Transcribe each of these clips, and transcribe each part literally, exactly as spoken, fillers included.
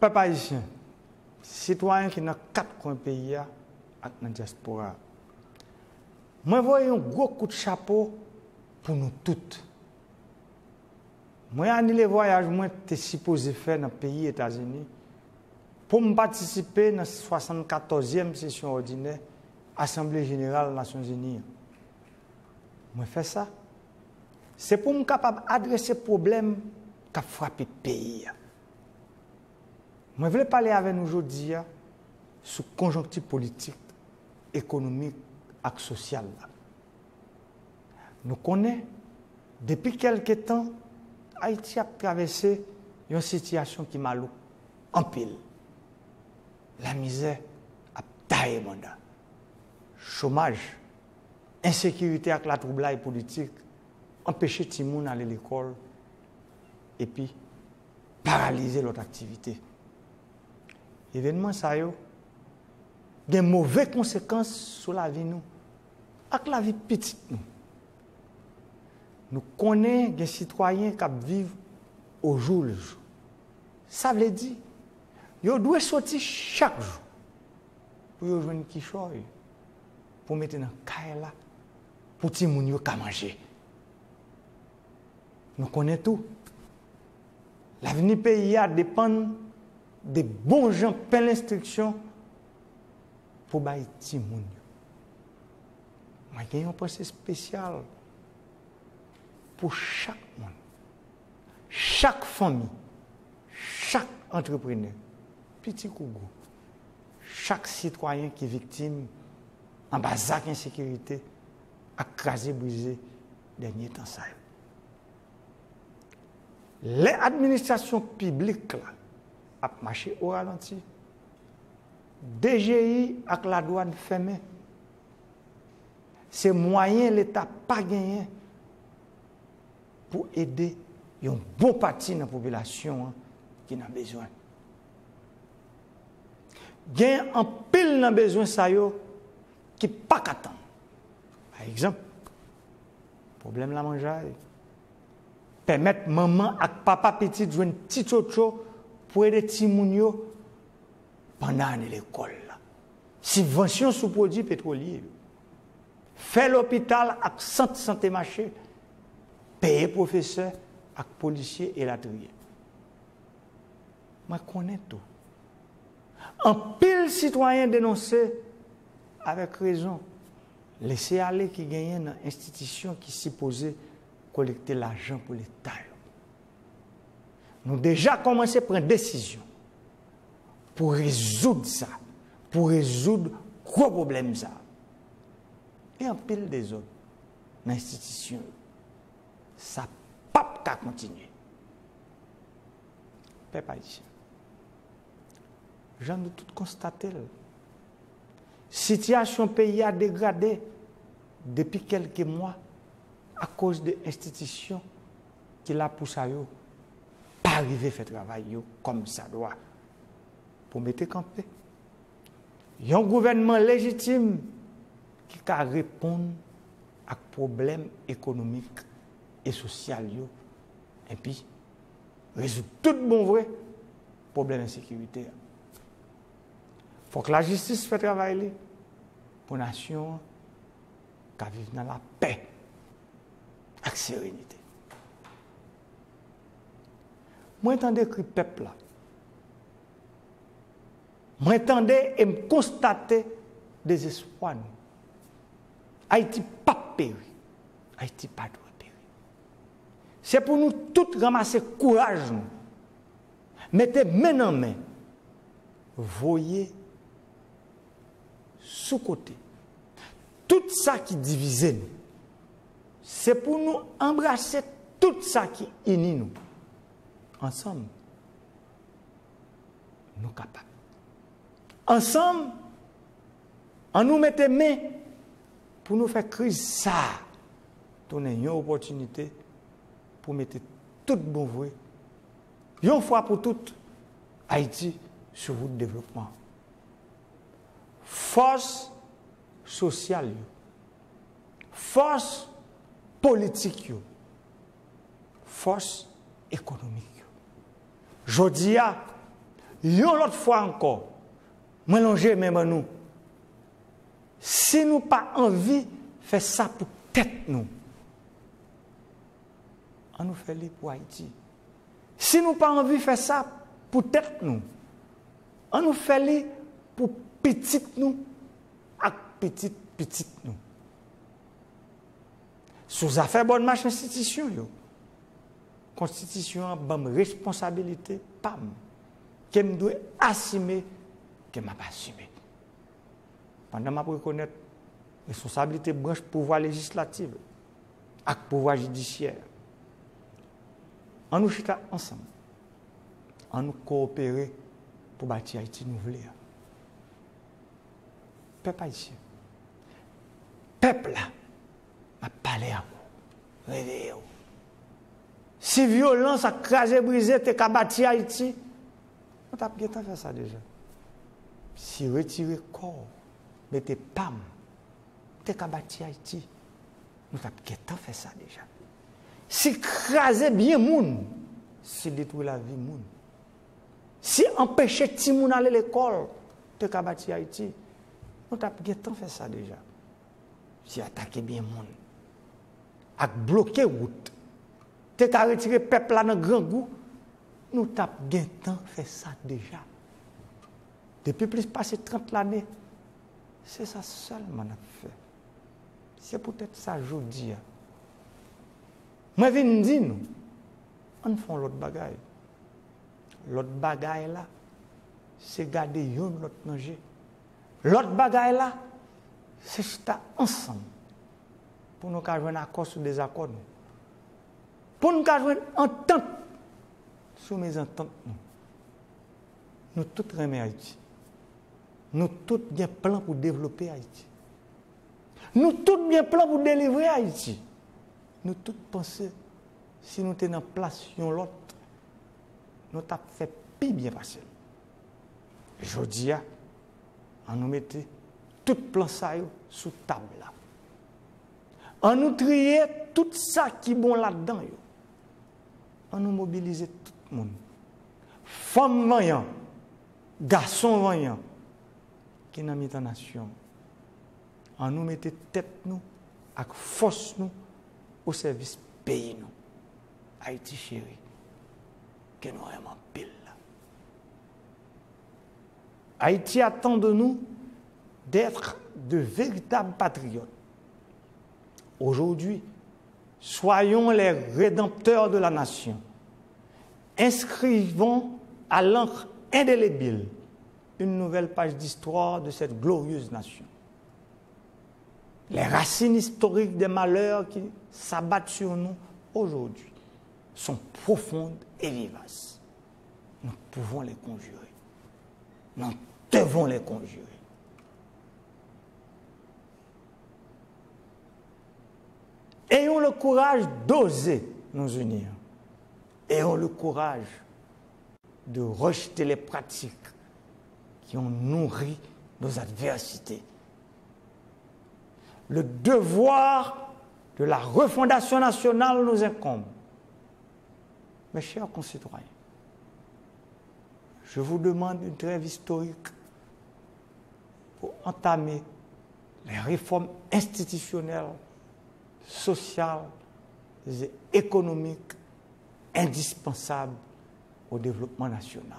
Pèp ayisyen, sitwayen ki nan kat kwen peyi a ak nan dyaspora a, mwen voye yon gwo kout chapo pou nou tout. Mwen anile vwayaj mwen te sipoze fè nan peyi Etazini pou m patisipe nan swasannkatòzyèm sesyon òdinè Asanble Jeneral Nasyonzini an. Mwen fè sa, se pou m kapab adrese pwoblèm k ap frape peyi a. Mwen vle pale avè nou jodi a sou konjonkti politik, ekonomik ak sosyal la. Nou konnen, depi kèlke tan, Ayiti ap travèse yon sitiyasyon ki malouk anpil. Lamizè ap taye banda. Chomaj, ensekirite ak latwoublay politik anpeche timoun ale lekòl epi paralize lòt aktivite. Evènman sa yo gen move konsekans sou lavi nou ak lavi pitit nou. Nou konnen gen sitwayen k ap viv ojoulejou. Sa vle di, yo dwe soti chak jou pou yo jwenn kichòy pou mete nan kay la pou timoun yo ka manje. Nou konnen tou, lavni peyi a depann de bon jan pen lenstriksyon pou bay timoun yo. Mwen gen yon panse espesyal pou chak moun, chak fanmi, chak antreprenè, piti kou gwo, chak sitwayen ki viktim anba zak ensekirite ak kraze brize dènye tan sa yo. Lè administrasyon piblik la ap mache o ralanti, D G I ak ladwàn fèmen, se mwayen Leta pa genyen pou ede yon bon pati nan popilasyon an ki nan bezwen. Gen anpil nan bezwen sa yo ki pa ka tann. Pa egzanp, pwoblèm lamanjay, pèmèt manman ak papa pitit jwenn ti tchotcho pou ede timoun yo pandan ane lekòl la, sibvansyon sou pwodui petwolye yo, fè lopital ak sant sante mache, peye pwofesè ak polisye, elatriye. Mwen konnen tou, anpil sitwayen denonse avèk rezon lese ale ki genyen nan enstitisyon ki sipoze kolekte lajan pou Leta yo. Nou deja kòmanse pran desizyon pou rezoud sa, pou rezoud gwo pwoblèm sa. Gen anpil dezòd nan enstitisyon yo. Sa p ap ka kontinye. Pèp ayisyen, jan nou tout konstate l, sitiyasyon peyi a degrade depi kèlke mwa akoz de enstitisyon ki la pou sa yo pa rive fè travay yo kòmsadwa pou mete kanpe yon gouvènman lejitim ki ka reponn ak pwoblèm ekonomik e sosyal yo, epi rezoud tout bon vre pwoblèm ensekirite a. Fòk lajistis fè travay li pou nasyon an ka viv nan lapè ak serenite. Mwen tande kri pèp la. Mwen tande e m konstate dezespwa nou. Ayiti p ap peri. Ayiti pa dwe peri. Se pou nou tout ranmase kouraj nou, mete men nan men, voye sou kote tout sa ki divize nou. Se pou nou anbrase tout sa ki ini nou. Ansanm, nou kapab. Ansanm, ann nou mete men pou nou fè kriz sa a tounen yon opòtinite pou mete tout bon vre, yon fwa pou tout, Ayiti sou wout devlopman. Fòs sosyal yo, fòs politik yo, fòs ekonomik yo. Jodi a, Yon lòt fwa ankò, mwen lonje men ban nou. Si nou pa anvi fè sa pou tèt nou, an nou fè li pou Ayiti. Si nou pa anvi fè sa pou tèt nou, an nou fè li pou pitit nou ak pitit pitit nou. Sou zafè bòn mach enstitisyon yo, konstitisyon an ban m responsabilite pa m ke m dwe asime, ke m ap asime. Pandan m ap rekonèt responsablite branch pouvwa lejislatif ak pouvwa jidisyè, an nou chita ansanm, an nou kowopere pou bati Ayiti nou vle a. Pèp ayisyen, pèp la, m ap pale ak ou, reveye w. Si vyolans ak kraze brize te ka bati Ayiti, nou t ap gentan fè sa deja. Si retire kò w, mete pa m, te ka bati Ayiti, nou t ap gentan fè sa deja. Si kraze byen moun, si detwi lavi moun, si anpeche timoun ale lekòl te ka bati Ayiti, nou t ap gentan fè sa deja. Si atake byen moun ak bloke wout te ka retire pèp la nan grangou, nou t ap gentan fè sa deja. Depi plis pase trant lane, se sa sèlman n ap fè. Se poutèt sa jodi a, mwen vin di nou, ann fè yon lòt bagay. Lòt bagay la, se gade youn lòt nan je. Lòt bagay la, se chita ansanm pou nou ka jwenn akò sou dezakò nou. Pou nou ka jwenn antant sou mezantant nou. Nou tout renmen Ayiti. Nou tout gen plan pou devlope Ayiti. Nou tout gen plan pou delivre Ayiti. Nou tout panse si nou te nan plas yon lòt, nou t ap fè pi byen pase l. Jodi a, an nou mete tout plan sa yo sou tab la. An nou triye tout sa ki bon ladan yo. An nou mobilize tout moun. Fanm vanyan, gason vanyan ki nan mitan nasyon an. An nou mete tèt nou ak fòs nou o sèvis peyi nou, Ayiti cheri, ke nou renmen anpil la. Haïti attend de nous d'être de véritables patriotes. Aujourd'hui, soyons les rédempteurs de la nation. Inscrivons à l'encre indélébile une nouvelle page d'histoire de cette glorieuse nation. Les racines historiques des malheurs qui s'abattent sur nous aujourd'hui sont profondes et vivaces. Nous pouvons les conjurer. Nous devons les conjurer. Ayons le courage d'oser nous unir. Ayons le courage de rejeter les pratiques qui ont nourri nos adversités. Le devoir de la refondation nationale nous incombe. Mes chers concitoyens, je vous demande une trêve historique pour entamer les réformes institutionnelles, sociales et économiques indispensables au développement national.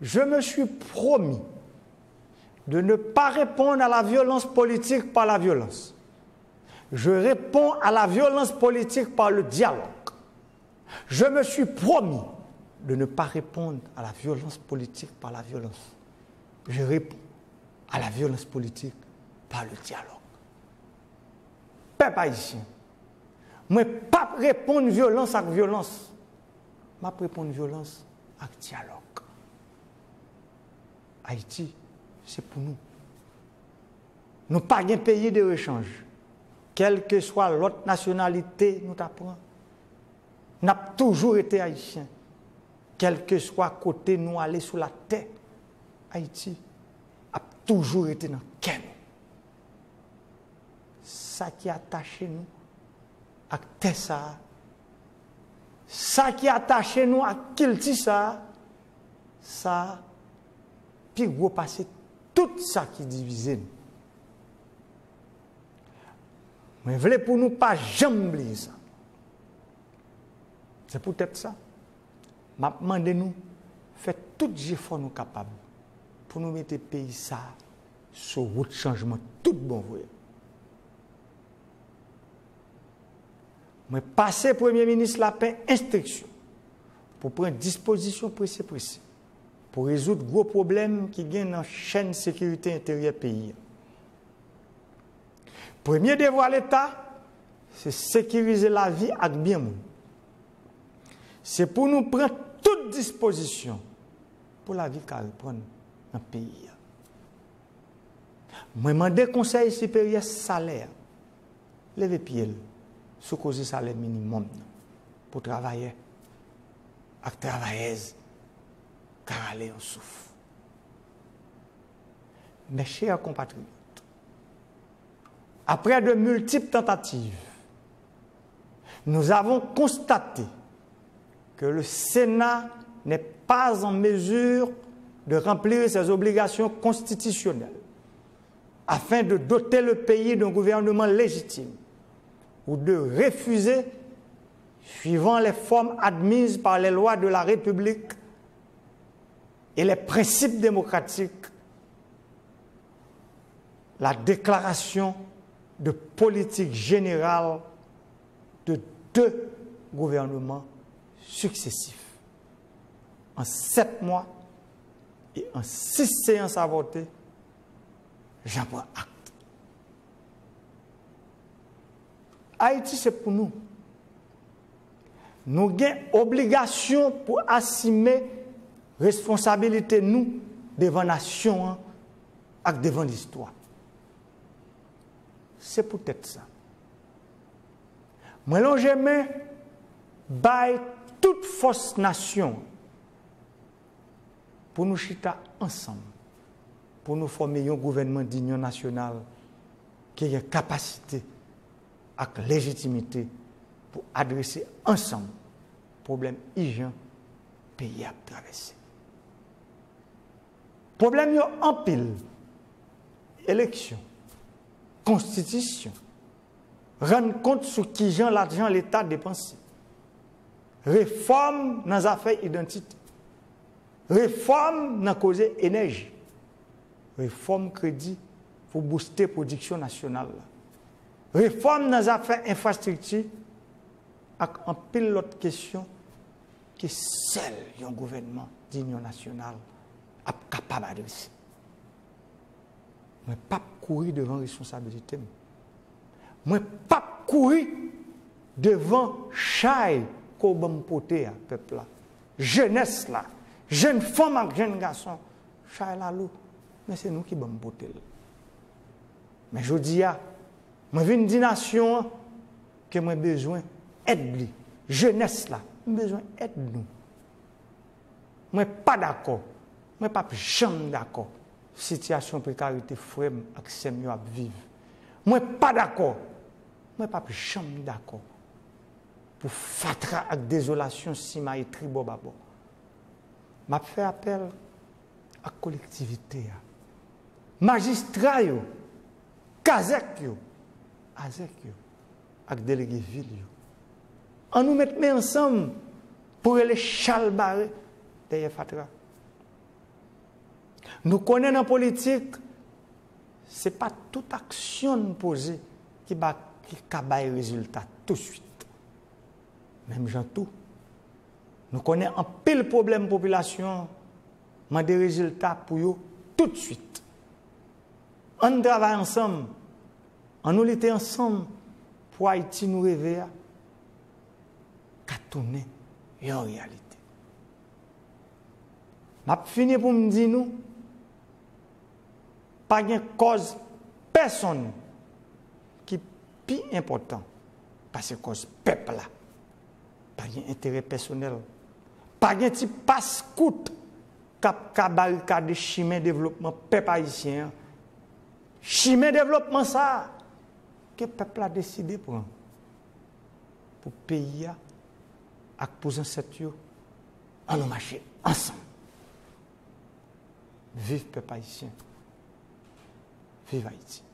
Je me suis promis de ne pas répondre à la violence politique par la violence. Je réponds à la violence politique par le dialogue. Je me suis promis de ne pas répondre à la violence politique par la violence. Je réponds à la violence politique par le dialogue. Pèp ayisyen, mwen p ap reponn vyolans ak vyolans. M ap reponn vyolans ak dyalòg. Ayiti, se pou nou. Nou pa gen peyi de rechanj. Kèlkeswa lòt nasyonalite nou ta pran, n ap toujou rete ayisyen. Kèlkeswa kote nou ale sou latè, Ayiti ap toujou rete nan kè nou. Sa ki atache nou ak tè sa a, sa ki atache nou ak kilti sa a, Sa pi gwo pase tout sa ki divize nou. Mwen vle pou nou pa janm bliye sa. Se poutèt sa, m ap mande nou fè tout jefò nou kapab pou nou mete peyi sa a sou wout chanjman tout bon vre. Mwen pase Premye Minis Lapen enstriksyon pou pran dispozisyon prese prese pou rezoud gwo pwoblèm ki gen nan chèn sekirite enteryè peyi a. Premye devwa Leta, se sekirize lavi ak byen moun. Se pou nou pran tout dispozisyon pou lavi ka reprann nan peyi a. Mwen mande Konsèy Siperyè Salè a leve pye l sou koze salè minimòm nan pou travayè ak travayèz ka rale yon souf. Mes chers compatriotes, après de multiples tentatives, nous avons constaté que le Sénat n'est pas en mesure de remplir ses obligations constitutionnelles afin de doter le pays d'un gouvernement légitime ou de refuser, suivant les formes admises par les lois de la République et les principes démocratiques, la déclaration de politique générale de deux gouvernements successifs. En sept mois et en six séances avortées, j'en prends acte. Ayiti se pou nou. Nou gen obligasyon pou asime responsabilite nou devan nasyon an ak devan listwa. Se poutèt sa, mwen lonje men bay tout fòs nasyon an pou nou chita ansanm, pou nou fòme yon gouvènman dinyon nasyonal ki gen kapasite ak lejitimite pou adrese ansanm pwoblèm ijan peyi a ap travèse. Pwoblèm yo anpil: eleksyon, konstitisyon, rann kont sou kijan lajan Leta depanse, refòm nan zafè idantite, refòm nan koze enèji, refòm kredi pou bouste pwodiksyon nasyonal la, refòm nan zafè enfrastrikti ak anpil lòt kesyon ke sèl yon gouvènman dinyon nasyonal ap kapab adrese. Mwen p ap kouri devan responsabilite m. Mwen p ap kouri devan chay ke w ban m pote a, pèp la, jenès la, jèn fanm ak jèn gason. Chay la lou, men se nou ki ban m pote l. Men jodi a, mwen vin di nasyon an ke mwen bezwen èd li. Jenès la, m bezwen èd nou. Mwen pa dakò, mwen p ap janm dakò sitiyasyon prekarite frè m ak sè m yo ap viv. Mwen pa dakò, mwen p ap janm dakò pou fatra ak dezolasyon simaye tribò babò. M ap fè apèl ak kolektivite a, majistra yo, kazèk yo, azèk yo, ak delege vil yo. Ann nou met men ansanm pou rele chalbare dèyè fatra. Nou konnen nan politik, se pa tout aksyon n poze ki ba, ki ka bay rezilta touswit. Menm jan tou, nou konnen anpil pwoblèm popilasyon an mande rezilta pou yo toutswit. Ann travay ansanm, ann nou lite ansanm pou Ayiti nou reve a ka tounen yon reyalite. M ap fini pou m di nou, pa gen kòz pèsonn ki pi enpòtan pase kòz pèp la. Pa gen enterè pèsonèl. Pa gen ti pas kout k ap ka barikade chimen devlopman pèp ayisyen an. Chimen devlopman sa a ke pèp la deside pran pou peyi a ak pou zansèt yo. Ann nou mache ansanm. Viv pèp ayisyen. Viv Ayiti.